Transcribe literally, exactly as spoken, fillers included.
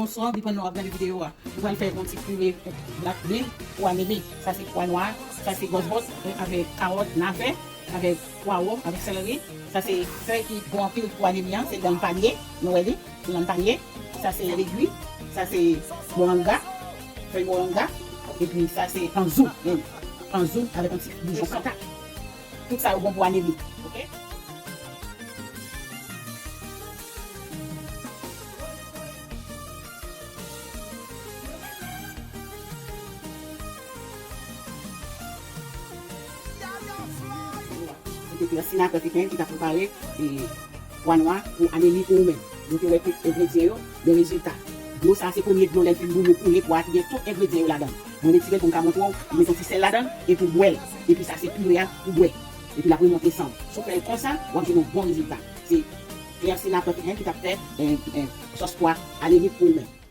Bonswa, depann lè w ap gade videyo a. Nou pral fè yon ti pire black bean pou anemi. Sa se pwa nwa, sa se gòsbòt, avèk kawòt, navè, avèk pwawo, avèk sèleri. Sa se fèy ki bon anpil pou anemi an, se lann panye, nou wè li, se lann panye. Sa se legui, sa se moranga, fèy moranga, epi sa se anzou, hmm, anzou avèk yon ti boujon santa. Tout sa yo bon pou anemi, oke? Se te Christina Africaine ki t ap prepare, e, pwa nwa pou anemi pou ou menm. Nou te wè tout engredyan yo, men rezilta. Dlo sa a se premye dlo lè l fin bouyi, koule, pwa a ki gen tout engredyan yo ladan l. Mwen retire l pou m ka montre w, m met yon ti sèl ladan l, e pou bwè l. Epi sa se pire a pou bwè. Epi l ap remonte san w. Si w fè l konsa, w ap jwenn yon bon rezilta. Se Christina Africaine ki t ap fè, e, e, sòs pwa anemi pou ou menm.